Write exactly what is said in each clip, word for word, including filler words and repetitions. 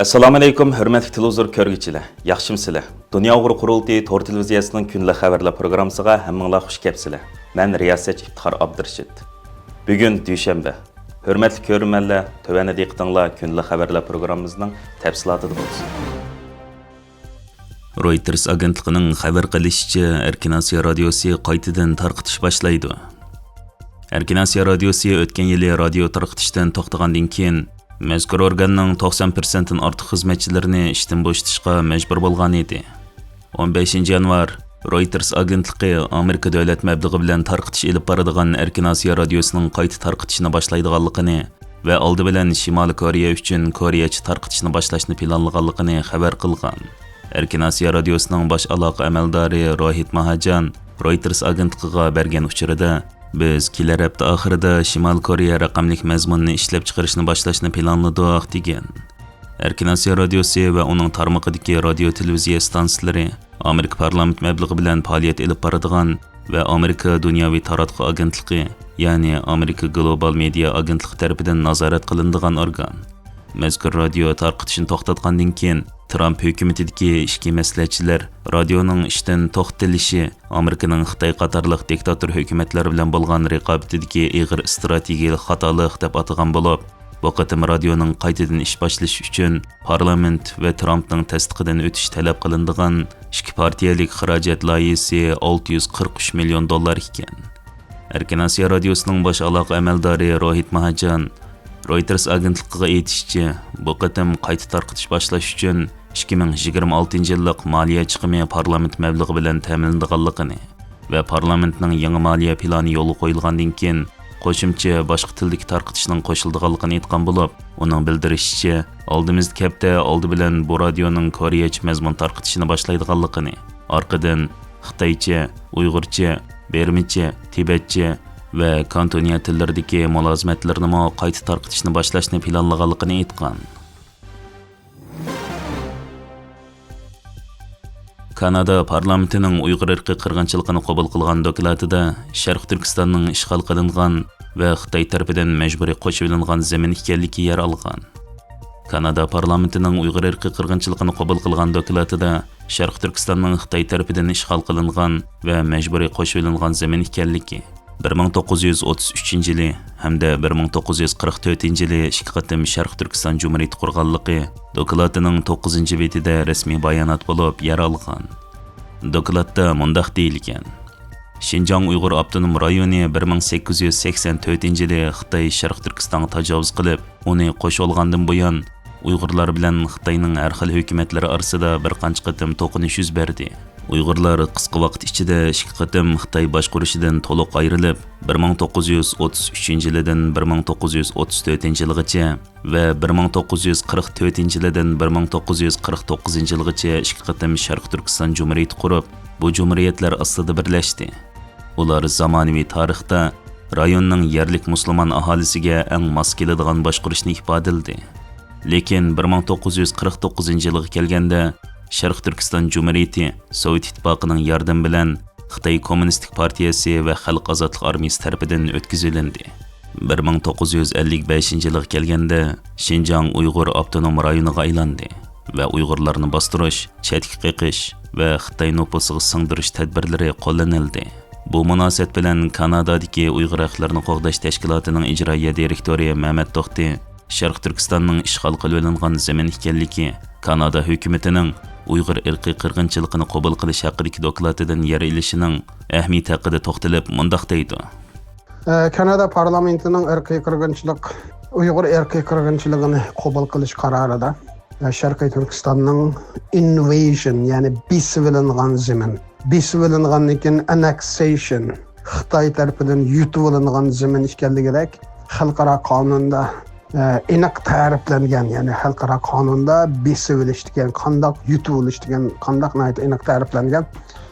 ئەسسالامۇئەلەيكۇم، ھۆرمەتلىك تېلېۋىزور كۆرگۈچىلەر، ياخشىمۇسىلەر؟ دۇنيا ئۇيغۇر قۇرۇلتىيى تور تېلېۋىزىيەسىنىڭ كۈندىلىك خەۋەرلەر پروگراممىسىغا ھەممىڭلار خۇش كەپسىلەر. مەن رىياسەتچى ئىپتىخار ئابدۇرېشىت. بۈگۈن دۈشەنبە. ھۆرمەتلىك كۆرۈرمەنلەر، تۆۋەندە دىققىتىڭلار كۈندىلىك خەۋەرلەر پروگراممىمىزنىڭ تەپسىلاتىدا بولسۇن. رويتېرس ئاگېنتلىقىنىڭ خەۋەر قىلىشىچە، ئەركىن ئاسىيا رادىيوسى قايتىدىن تارقىتىش باشلايدۇ. ئەركىن ئاسىيا رادىيوسى ئۆتكەن يىلى رادىيو تارقىتىشتىن توختىغاندىن كېيىن، مەزكۇر ئورگاننىڭ توقسان پىرسەنتتىن ئارتۇق خىزمەتچىلىرىنى ئىشتىن بوشىتىشقا مەجبۇر بولغان ئىدى. ئون بەشىنچى يانۋار، رويتېرس ئاگېنتلىقى ئامېرىكا دۆلەت مەبلىغى بىلەن تارقىتىش ئېلىپ بارىدىغان ئەركىن ئاسىيا رادىيوسىنىڭ قايتا تارقىتىشنى باشلايدىغانلىقىنى ۋە ئالدى بىلەن شىمالىي كورېيە ئۈچۈن كورېيەچە تارقىتىشنى باشلاشنى پىلانلىغانلىقىنى خەۋەر قىلغان. ئەركىن ئاسىيا رادىيوسىنىڭ باش ئالاقە ئەمەلدارى روھىت ماھاجان رويتېرس ئاگېنتلىقىغا بەرگەن ئۇچۇرىدا، بىز كېلەر ھەپتە ئاخىرىدا شىمالىي كورېيە رەقەملىك مەزمۇننى ئىشلەپچىقىرىشنى باشلاشنى پىلانلىدۇق، دېگەن. ئەركىن ئاسىيا رادىيوسى ۋە ئۇنىڭ تارمىقىدىكى رادىيو تېلېۋىزىيە ئىستانسىلىرى ئامېرىكا پارلامېنت مەبلىغى بىلەن پائالىيەت ئېلىپ بارىدىغان ۋە ئامېرىكا دۇنياۋى تاراتقۇ ئاگېنتلىقى، يەنى ئامېرىكا گلوبال مېدىيا ئاگېنتلىقى تەرىپىدىن نازارەت قىلىنىدىغان ئورگان. مەزكۇر رادىيو تارقىتىشنى توختاتقاندىن كېيىن، ترامپ ھۆكۈمىتىدىكى ئىككى مەسلىھەتچىلەر رادىيونىڭ ئىشتىن توختىتىلىشى ئامېرىكىنىڭ خىتاي قاتارلىق دىكتاتور ھۆكۈمەتلەر بىلەن بولغان رىقابىتىدىكى ئېغىر ئىستراتېگىيەلىك خاتالىق دەپ ئاتىغان بولۇپ، بۇ قېتىم رادىيونىڭ قايتىدىن ئىش باشلىشى ئۈچۈن پارلامېنت ۋە ترامپنىڭ تەستىقىدىن ئۆتۈش تەلەپ قىلىنىدىغان ئىككى پارتىيەلىك خىراجەت لايىھىسى ئالتە يۈز قىرىق ئۈچ مىليون دوللار ئىكەن. ئەركىن ئاسىيا رادىيوسىنىڭ باش ئالاقە ئەمەلدارى روھىت ماھاجان رويتېرس ئاگېنتلىقىغا ئېيتىشىچە، بۇ قېتىم قايتا تارقىتىش باشلاش ئۈچۈن ئىككى مىڭ يىگىرمە ئالتىنچى يىللىق مالىيە چىقىمى پارلامېنت مەبلىغى بىلەن تەمىنلىنىدىغانلىقىنى ۋە پارلامېنتنىڭ يېڭى مالىيە پىلانى يولغا قويۇلغاندىن كېيىن، قوشۇمچە باشقا تىلدىكى تارقىتىشنىڭ قوشۇلىدىغانلىقىنى ئېيتقان بولۇپ، ئۇنىڭ بىلدۈرۈشىچە، ئالدىمىزدىكى ھەپتە ئالدى بىلەن بۇ رادىيونىڭ كورېيەچە مەزمۇن تارقىتىشىنى باشلايدىغانلىقىنى، ئارقىدىن خىتايچە، ئۇيغۇرچە، بىرمىچە، تىبەتچە ۋە كانتونىيە تىللىرىدىكى مۇلازىمەتلىرىنىمۇ قايتا تارقىتىشنى باشلاشنى پىلانلىغانلىقىنى ئېيتقان. كانادا پارلامېنتىنىڭ ئۇيغۇر ئىرقىي قىرغىنچىلىقىنى قوبۇل قىلغان دوكلاتىدا شەرقىي تۈركىستاننىڭ ئىشغال قىلىنغان ۋە خىتاي تەرىپىدىن مەجبۇرىي قوچۇۋېلىنغان زېمىن ئىكەنلىكى يەر ئالغان. كانادا پارلامېنتىنىڭ ئۇيغۇر ئىرقىي قىرغىنچىلىقىنى قوبۇل قىلغان دوكلاتىدا شەرقىي تۈركىستاننىڭ خىتاي تەرىپىدىن ئىشغال قىلىنغان ۋە مەجبۇرىي قوچۇۋېلىنغان زېمىن ئىكەنلىكى، بىر مىڭ توققۇز يۈز ئوتتۇز ئۈچىنچى يىلى ھەمدە بىر مىڭ توققۇز يۈز قىرىق تۆتىنچى يىلى ئىككى قېتىم شەرقىي تۈركىستان جۇمھۇرىيىتى قۇرغانلىقى دوكلاتىنىڭ توققۇزىنچى بېتىدە رەسمىي بايانات بولۇپ يەر ئالغان. دوكلاتتا مۇنداق دېيىلگەن: شىنجاڭ ئۇيغۇر ئاپتونوم رايونى بىر مىڭ سەككىز يۈز سەكسەن تۆتىنچى يىلى خىتاي شەرقىي تۈركىستانغا تاجاۋۇز قىلىپ، ئۇنى قوشۇۋالغاندىن بۇيان، ئۇيغۇرلار بىلەن خىتاينىڭ ھەر خىل ھۆكۈمەتلىرى ئارىسىدا بىر قانچە قېتىم توقۇنۇش يۈز بەردى. ئۇيغۇرلار قىسقا ۋاقىت ئىچىدە ئىككى قېتىم خىتاي باشقۇرۇشىدىن تولۇق ئايرىلىپ، بىر مىڭ توققۇز يۈز ئوتتۇز ئۈچىنچى يىلىدىن بىر مىڭ توققۇز يۈز ئوتتۇز تۆتىنچى يىلغىچە ۋە بىر مىڭ توققۇز يۈز قىرىق تۆتىنچى يىلىدىن بىر مىڭ توققۇز يۈز قىرىق توققۇزىنچى يىلغىچە ئىككى قېتىم شەرقىي تۈركىستان جۇمھۇرىيىتى قۇرۇپ، بۇ جۇمھۇرىيەتلەر ئاستىدا بىرلەشتى. ئۇلار زامانىۋى تارىختا رايوننىڭ يەرلىك مۇسۇلمان ئاھالىسىگە ئەڭ ماس كېلىدىغان باشقۇرۇشنى ئىپادىلىدى. لېكىن بىر مىڭ توققۇز يۈز قىرىق توققۇزىنچى يىلغا كەلگەندە، شەرقىي تۈركىستان جۇمھۇرىيىتى سوۋېت ئىتتىپاقىنىڭ ياردىمى بىلەن خىتاي كوممۇنىستىك پارتىيەسى ۋە خەلق ئازادلىق ئارمىيىسى تەرىپىدىن ئۆتكۈزۈۋېلىندى. بىر مىڭ توققۇز يۈز ئەللىك بەشىنچى يىلغا كەلگەندە، شىنجاڭ ئۇيغۇر ئاپتونوم رايونىغا ئايلاندى ۋە ئۇيغۇرلارنى باستۇرۇش، چەتكە قېقىش ۋە خىتاي نوپۇسىغا سىڭدۈرۈش تەدبىرلىرى قوللىنىلدى. بۇ مۇناسىۋەت بىلەن كانادادىكى ئۇيغۇر ھەقلىرىنى قوغداش تەشكىلاتىنىڭ ئىجرائىيە دىرېكتورى مەمەت توختى شەرقىي تۈركىستاننىڭ ئىشغال قىلىۋېلىنغان زېمىن ئىكەنلىكى، كانادا ھۆكۈمىتىنىڭ ئۇيغۇر ئىرقىي قىرغىنچىلىقىنى قوبۇل قىلىش ھەققىدىكى دوكلاتىدىن يەر ئېلىشىنىڭ ئەھمىيىتى ھەققىدە توختىلىپ، مۇنداق دەيدۇ. ئە، كانادا پارلامېنتىنىڭ ئىرقىي قىرغىنچىلىق، ئۇيغۇر ئىرقىي قىرغىنچىلىقىنى قوبۇل قىلىش قارارىدا، ئە، شەرقىي تۈركىستاننىڭ ئىنۋېيژن، يەنى بېسىۋېلىنغان زېمىن، بېسىۋېلىنغاندىن كېيىن ئاننېكسېيشن، خىتاي تەرىپىدىن يۇتۇۋېلىنغان زېمىن ئىكەنلىكىدەك خەلقئارا قانۇندا، ئە، ئېنىق تەرىپلەنگەن، يەنى خەلقئارا قانۇندا بېسىۋېلىش دېگەن قانداق، يۇتۇۋېلىش دېگەن قانداق ناھايىتى ئېنىق تەرىپلەنگەن.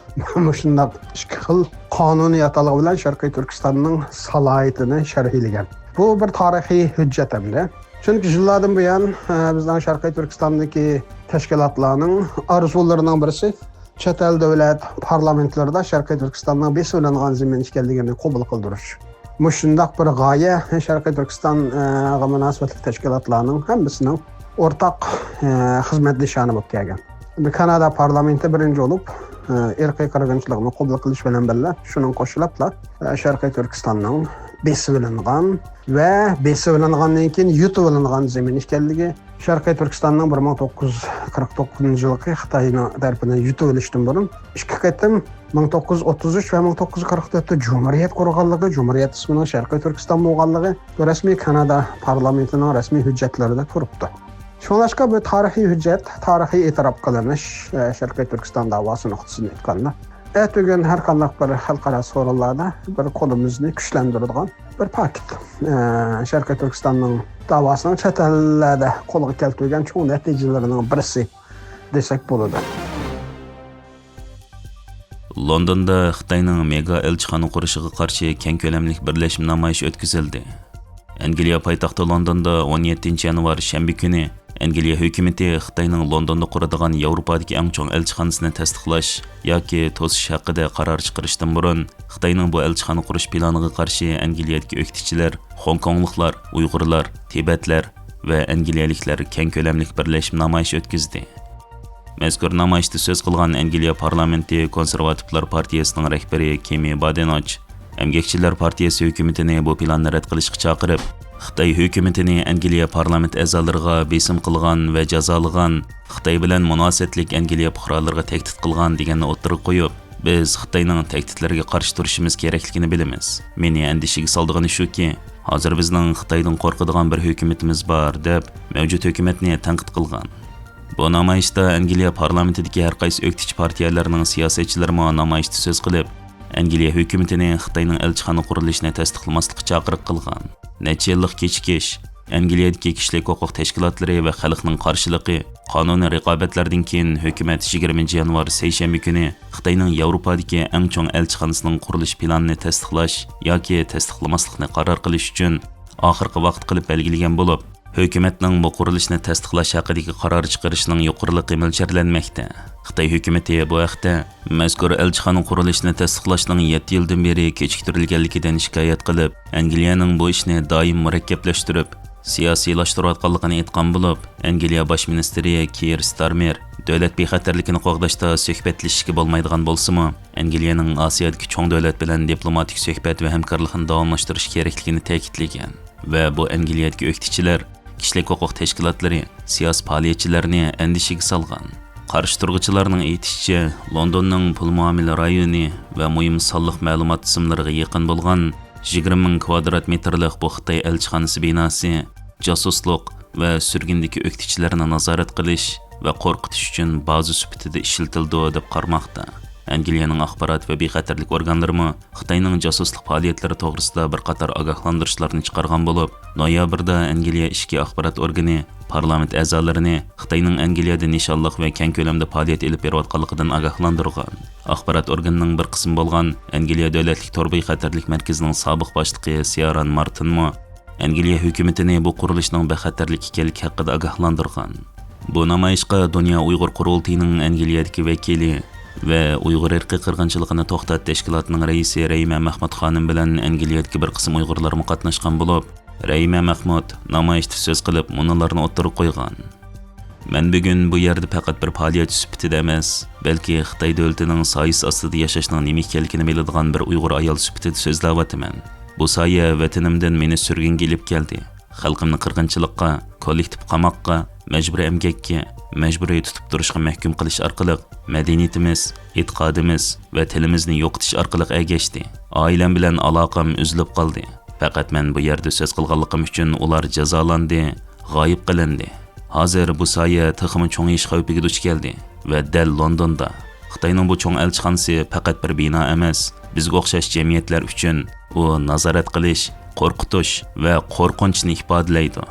مۇشۇنداق ئىككى خىل قانۇنىي ئاتالغۇ بىلەن شەرقىي تۈركىستاننىڭ سالاھىيىتىنى شەرھلىگەن. بۇ بىر تارىخىي ھۆججەت ئەمدى. چۈنكى يىللاردىن بۇيان، ئە، بىزنىڭ شەرقىي تۈركىستاندىكى تەشكىلاتلارنىڭ ئارزۇلىرىنىڭ بىرسى چەت ئەل دۆلەت پارلامېنتلىرىدا شەرقىي تۈركىستاننىڭ بېسىۋېلىنغان زېمىن ئىكەنلىكىنى قوبۇل قىلدۇرۇش. مۇشۇنداق بىر غايە شەرقىي تۈركىستانغا مۇناسىۋەتلىك تەشكىلاتلارنىڭ ھەممىسىنىڭ ئورتاق، ئە، خىزمەت نىشانى بولۇپ كەلگەن. كانادا پارلامېنتى بىرىنچى بولۇپ، ئە، ئىرقىي قىرغىنچىلىقنى قوبۇل قىلىش بىلەن بىللە، شۇنىڭ قوشۇلۇپلا، ئە، شەرقىي تۈركىستاننىڭ بېسىۋېلىنغان ۋە بېسىۋېلىنغاندىن كېيىن يۇتۇۋېلىنغان زېمىن ئىكەنلىكى، شەرقىي تۈركىستاننىڭ بىر مىڭ توققۇز يۈز قىرىق توققۇزىنچى يىلقى خىتاينىڭ تەرىپىدىن يۇتۇۋېلىشتىن بۇرۇن ئىككى قېتىم مىڭ توققۇز يۈز ئوتتۇز ئۈچ ۋە مىڭ توققۇز يۈز قىرىق تۆتتە جۇمھۇرىيەت قۇرغانلىقى، جۇمھۇرىيەت ئىسمىنىڭ شەرقىي تۈركىستان بولغانلىقى بۇ رەسمىي كانادا پارلامېنتىنىڭ رەسمىي ھۆججەتلىرىدە تۇرۇپتۇ. شۇڭلاشقا بۇ تارىخىي ھۆججەت، تارىخىي ئېتىراپ قىلىنىش، ئە، شەرقىي تۈركىستان داۋاسى نۇقتىسىدىن ئېيتقاندا، ئەتىگۈن ھەر قانداق بىر خەلقئارا سورۇنلاردا بىر قولىمىزنى كۈچلەندۈرىدىغان بىر پاكىت. ئە، شەرقىي تۈركىستاننىڭ داۋاسىنىڭ چەت ئەللەردە قولغا كەلتۈرگەن چوڭ نەتىجىلىرىنىڭ بىرسى دېسەك بولىدۇ. لوندوندا خىتاينىڭ مېگا ئەلچىخانا قۇرۇشىغا قارشى كەڭ كۆلەملىك بىرلەشمە نامايىش ئۆتكۈزۈلدى. ئەنگلىيە پايتەختى لوندوندا ئون يەتتىنچى يانۋار شەنبە كۈنى ئەنگلىيە ھۆكۈمىتى خىتاينىڭ لوندوندا قۇرىدىغان ياۋروپادىكى ئەڭ چوڭ ئەلچىخانىسىنى تەستىقلاش ياكى توسۇش ھەققىدە قارار چىقىرىشتىن بۇرۇن، خىتاينىڭ بۇ ئەلچىخانا قۇرۇش پىلانىغا قارشى ئەنگلىيەدىكى ئۆكتىچىلەر، خوڭكوڭلۇقلار، ئۇيغۇرلار، تىبەتلەر ۋە ئەنگلىيەلىكلەر كەڭ كۆلەملىك بىرلەشمە نامايىش ئۆتكۈزدى. مەزكۇر نامايىشتا سۆز قىلغان ئەنگلىيە پارلامېنتى كونسېرۋاتىپلار پارتىيەسىنىڭ رەھبىرى كېمى بادېنوچ ئەمگەكچىلەر پارتىيەسى ھۆكۈمىتىنى بۇ پىلاننى رەت قىلىشقا چاقىرىپ، خىتاي ھۆكۈمىتىنى ئەنگلىيە پارلامېنت ئەزالىرىغا بېسىم قىلغان ۋە جازالىغان، خىتاي بىلەن مۇناسىۋەتلىك ئەنگلىيە پۇقرالىرىغا تەھدىت قىلغان دېگەننى ئوتتۇرىغا قويۇپ، بىز خىتاينىڭ تەھدىتلىرىگە قارشى تۇرۇشىمىز كېرەكلىكىنى بىلىمىز. مېنى ئەندىشىگە سالىدىغىنى شۇكى، ھازىر بىزنىڭ خىتايدىن قورقىدىغان بىر ھۆكۈمىتىمىز بار، دەپ مەۋجۇت ھۆكۈمەتنى تەنقىد قىلغان. بۇ نامايىشتا ئەنگلىيە پارلامېنتىدىكى ھەر قايسى ئۆكتىچى پارتىيەلەرنىڭ سىياسەتچىلىرىمۇ نامايىشتا سۆز قىلىپ، ئەنگلىيە ھۆكۈمىتىنى خىتاينىڭ ئەلچىخانا قۇرۇلۇشىنى تەستىقلىماسلىققا چاقىرىق قىلغان. نەچچە يىللىق كېچىكىش، ئەنگلىيەدىكى كىشىلىك ھوقۇق تەشكىلاتلىرى ۋە خەلقنىڭ قارشىلىقى، قانۇنىي رىقابەتلەردىن كېيىن ھۆكۈمەت يىگىرمىنچى يانۋار سەيشەنبە كۈنى خىتاينىڭ ياۋروپادىكى ئەڭ چوڭ ئەلچىخانىسىنىڭ قۇرۇلۇش پىلانىنى تەستىقلاش ياكى تەستىقلىماسلىقنى قارار قىلىش ئۈچۈن ئاخىرقى ۋاقىت قىلىپ بەلگىلىگەن بولۇپ، ھۆكۈمەتنىڭ بۇ قۇرۇلۇشنى تەستىقلاش ھەققىدىكى قارار چىقىرىشىنىڭ يۇقىرىلىقى مۆلچەرلەنمەكتە. خىتاي ھۆكۈمىتى بۇ ھەقتە مەزكۇر ئەلچىخانا قۇرۇلۇشىنى تەستىقلاشنىڭ يەتتە يىلدىن بېرى كېچىكتۈرۈلگەنلىكىدىن شىكايەت قىلىپ، ئەنگلىيەنىڭ بۇ ئىشنى دائىم مۇرەككەپلەشتۈرۈپ، سىياسىيلاشتۇرۇۋاتقانلىقىنى ئېيتقان بولۇپ، ئەنگلىيە باش مىنىستىرى كىيىر ستارمېر دۆلەت بىخەتەرلىكىنى قوغداشتا سۆھبەتلىشىشكە بولمايدىغان بولسىمۇ، ئەنگلىيەنىڭ ئاسىيادىكى چوڭ دۆلەت بىلەن دىپلوماتىك سۆھبەت ۋە ھەمكارلىقنى داۋاملاشتۇرۇش كېرەكلىكىنى تەكىتلىگەن. ۋە بۇ ئەنگلىيەدىكى ئۆكتىچىلەر، كىشىلىك ھوقۇق تەشكىلاتلىرى، سىياسىي پائالىيەتچىلەرنى ئەندىشىگە سالغان. قارشى تۇرغۇچىلارنىڭ ئېيتىشىچە، لوندوننىڭ پۇل مۇئامىلە رايونى ۋە مۇھىم سانلىق مەلۇمات تىزىملىرىغا يېقىن بولغان يىگىرمە مىڭ كۋادرات مېتىرلىق بۇ خىتاي ئەلچىخانىسى بىناسى جاسۇسلۇق ۋە سۈرگۈندىكى ئۆكتىچىلەرنى نازارەت قىلىش ۋە قورقۇتۇش ئۈچۈن بازا سۈپىتىدە ئىشلىتىلىدۇ، دەپ قارىماقتا. ئەنگلىيەنىڭ ئاخبارات ۋە بىخەتەرلىك ئورگانلىرىمۇ خىتاينىڭ جاسۇسلۇق پائالىيەتلىرى توغرىسىدا بىر قاتار ئاگاھلاندۇرۇشلارنى چىقارغان بولۇپ، نويابىردا ئەنگلىيە ئىچكى ئاخبارات ئورگىنى پارلامېنت ئەزالىرىنى خىتاينىڭ ئەنگلىيەدە نىشانلىق ۋە كەڭ كۆلەمدە پائالىيەت ئېلىپ بېرىۋاتقانلىقىدىن ئاگاھلاندۇرغان. ئاخبارات ئورگىنىنىڭ بىر قىسمى بولغان ئەنگلىيە دۆلەتلىك تور بىخەتەرلىك مەركىزىنىڭ سابىق باشلىقى سىياران مارتىنمۇ ئەنگلىيە ھۆكۈمىتىنى بۇ قۇرۇلۇشنىڭ بىخەتەرلىك ئىكەنلىكى ھەققىدە ئاگاھلاندۇرغان. بۇ نامايىشقا دۇنيا ئۇيغۇر قۇرۇلتىيىنىڭ ئەنگلىيەدىكى ۋەكىلى ۋە ئۇيغۇر ئىرقىي قىرغىنچىلىقىنى توختات تەشكىلاتىنىڭ رەئىسى رەھىمە مەخمۇت خانىم بىلەن ئەنگلىيەدىكى بىر قىسىم ئۇيغۇرلارمۇ قاتناشقان بولۇپ، رەھىمە مەخمۇت نامايىشتا سۆز قىلىپ، مۇنۇلارنى ئوتتۇرىغا قويغان. مەن بۈگۈن بۇ يەردە پەقەت بىر پائالىيەتچى سۈپىتىدە ئەمەس، بەلكى خىتاي دۆلىتىنىڭ سايىسى ئاستىدا ياشاشنىڭ نېمە ئىكەنلىكىنى بىلىدىغان بىر ئۇيغۇر ئايال سۈپىتىدە سۆزلەۋاتىمەن. بۇ سايە ۋەتىنىمدىن مېنى سۈرگۈنگە ئېلىپ كەلدى. خەلقىمنى قىرغىنچىلىققا، كوللېكتىپ قاماققا، مەجبۇرىي ئەمگەككە، مەجبۇرىي تۇتۇپ تۇرۇشقا مەھكۇم قىلىش ئارقىلىق مەدەنىيىتىمىز، ئېتىقادىمىز ۋە تىلىمىزنى يوقىتىش ئارقىلىق ئەگەشتى. ئائىلەم بىلەن ئالاقەم ئۈزۈلۈپ قالدى. پەقەت مەن بۇ يەردە سۆز قىلغانلىقىم ئۈچۈن ئۇلار جازالاندى، غايىب قىلىندى. ھازىر بۇ سايە تېخىمۇ چوڭىيىش خەۋپىگە دۇچ كەلدى ۋە دەل لوندوندا، خىتاينىڭ بۇ چوڭ ئەلچىخانىسى پەقەت بىر بىنا ئەمەس، بىزگە ئوخشاش جەمئىيەتلەر ئۈچۈن ئۇ نازارەت قىلىش، قورقۇتۇش ۋە قورقۇنچنى ئىپادىلەيدۇ.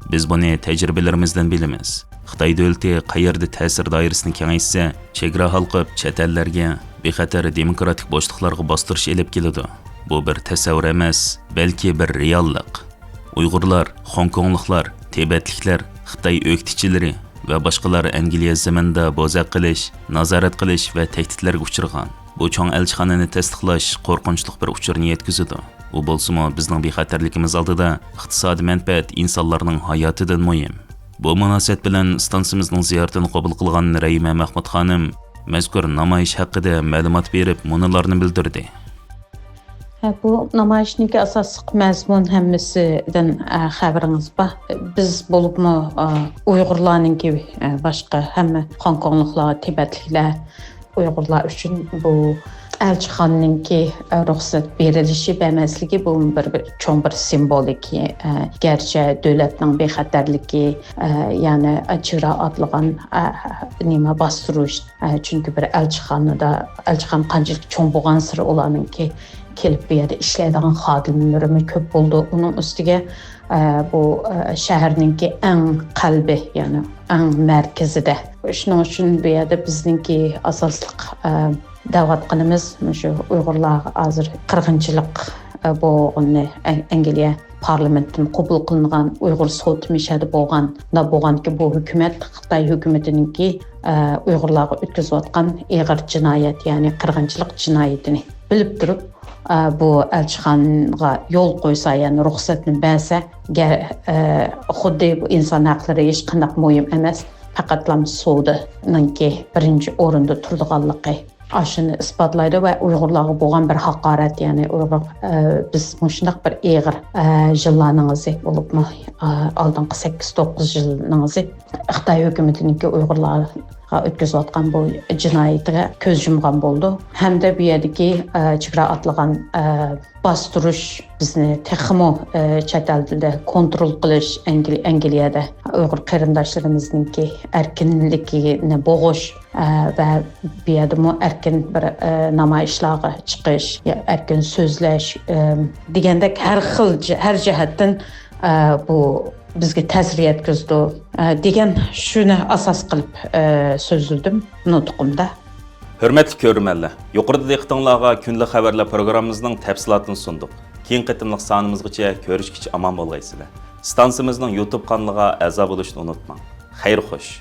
بىز بۇنى تەجرىبىلىرىمىزدىن بىلىمىز. خىتاي دۆلىتى قەيەردە تەسىر دائىرىسىنى كېڭەيتسە، چېگرا ھالقىپ، چەت ئەللەرگە بىخەتەر دېموكراتىك بوشلۇقلارغا باستۇرۇش ئېلىپ كېلىدۇ. بۇ بىر تەسەۋۋۇر ئەمەس، بەلكى بىر رېئاللىق. ئۇيغۇرلار، خوڭكوڭلۇقلار، تىبەتلىكلەر، خىتاي ئۆكتىچىلىرى ۋە باشقىلار ئەنگلىيە زېمىنىدا بوزەك قىلىش، نازارەت قىلىش ۋە تەھدىتلەرگە ئۇچرىغان. بۇ چوڭ ئەلچىخانىنى تەستىقلاش قورقۇنچلۇق بىر ئۇچۇرنى يەتكۈزىدۇ. ئۇ بولسىمۇ بىزنىڭ بىخەتەرلىكىمىز ئالدىدا ئىقتىسادىي مەنپەئەت ئىنسانلارنىڭ ھاياتىدىن مۇھىم. بۇ مۇناسىۋەت بىلەن ئىستانسىمىزنىڭ زىيارىتىنى قوبۇل قىلغان رەھىمە مەھمۇت خانىم مەزكۇر نامايىش ھەققىدە مەلۇمات بېرىپ، مۇنۇلارنى بىلدۈردى. ھە، بۇ نامايىشنىڭكى ئاساسلىق مەزمۇن ھەممىسىدىن، ئە، خەۋىرىڭىز بار. بىز بولۇپمۇ، ئە، ئۇيغۇرلارنىڭكى، ئە، باشقا ھەممە خوڭكوڭلۇقلار، تىبەتلىكلەر، ئۇيغۇرلار ئۈچۈن بۇ ئەلچىخانىنىڭكى، ئە، رۇخسەت بېرىلىشى، بەرمەسلىكى بۇ بىر، بىر چوڭ بىر سىمۋولىكى. ئە، گەرچە دۆلەتنىڭ بىخەتەرلىكى، ئە، يەنى چېگرا ئاتلىغان، ئە، نېمە، باستۇرۇش، ئە، چۈنكى بىر ئەلچىخانىدا، ئەلچىخانا قانچىلىك چوڭ بولغانسېرى ئۇلارنىڭكى كېلىپ بۇ يەردە ئىشلەيدىغان خادىملىرىمۇ كۆپ بولىدۇ. ئۇنىڭ ئۈستىگە، ئە، بۇ، ئە، شەھەرنىڭكى ئەڭ قەلبى، يەنى ئەڭ مەركىزىدە. شۇنىڭ ئۈچۈن بۇ يەردە بىزنىڭكى ئاساسلىق، ئە، دەۋاتقىنىمىز مۇشۇ ئۇيغۇرلارغا ھازىر قىرغىنچىلىق، ئە، بولغىنىنى ئەن-، ئەنگلىيە پارلامېنتتىن قوبۇل قىلىنغان ئۇيغۇر سوتى مۇشۇ يەردە بولغان، بولغانكى بۇ ھۆكۈمەت، خىتاي ھۆكۈمىتىنىڭكى، ئە، ئۇيغۇرلارغا ئۆتكۈزۈۋاتقان ئېغىر جىنايەت، يەنى قىرغىنچىلىق جىنايىتىنى بىلىپ تۇرۇپ، ئە، بۇ ئەلچىخانىغا يول قويسا، يەنى رۇخسەتنى بەرسە، گە-، ئە، خۇددى بۇ ئىنسان ھەقلىرى ھېچقانداق مۇھىم ئەمەس، پەقەتلا سودىنىڭكى بىرىنچى ئورۇندا تۇرىدىغانلىقى ئاشۇنى ئىسپاتلايدۇ ۋە ئۇيغۇرلارغا بولغان بىر ھاقارەت، يەنى ئۇيغۇر، ئە، بىز مۇشۇنداق بىر ئېغىر، ئە، يىللارنىڭ ئىزى بولۇپمۇ، ئە، ئالدىنقى سەككىز، توققۇز يىلنىڭ ئىزى خىتاي ھۆكۈمىتىنىڭكى ئۇيغۇرلارغا ئۆتكۈزۈۋاتقان بۇ جىنايىتىگە كۆز يۇمغان بولىدۇ. ھەمدە بۇ يەردىكى، ئە، چېگرا ئاتلىغان، ئە، باستۇرۇش، بىزنى تېخىمۇ، ئە، چەت ئەلدە كونترول قىلىش، ئەنگلى-، ئەنگلىيەدە ئۇيغۇر قېرىنداشلىرىمىزنىڭكى ئەركىنلىكىنى بوغۇش، ئە، ۋە بۇ يەردىمۇ ئەركىن بىر، ئە، نامايىشلارغا چىقىش، يا ئەركىن سۆزلەش، ئە، دېگەندەك ھەر خىل جە-، ھەر جەھەتتىن، ئە، بۇ بىزگە تەسىر يەتكۈزىدۇ، ئە، دېگەن شۇنى ئاساس قىلىپ، ئە، سۆزلىدىم نۇتقۇمدا. ھۆرمەتلىك كۆرۈرمەنلەر، يۇقىرىدا دىققىتىڭلارغا كۈندىلىك خەۋەرلەر پروگراممىمىزنىڭ تەپسىلاتىنى سۇندۇق. كېيىنكى قېتىملىق سانىمىزغىچە كۆرۈشكىچە ئامان بولغايسىلەر. ئىستانسىمىزنىڭ يۇتۇب قانىلىغا ئەزا بولۇشنى ئۇنتۇماڭ. خەير خوش.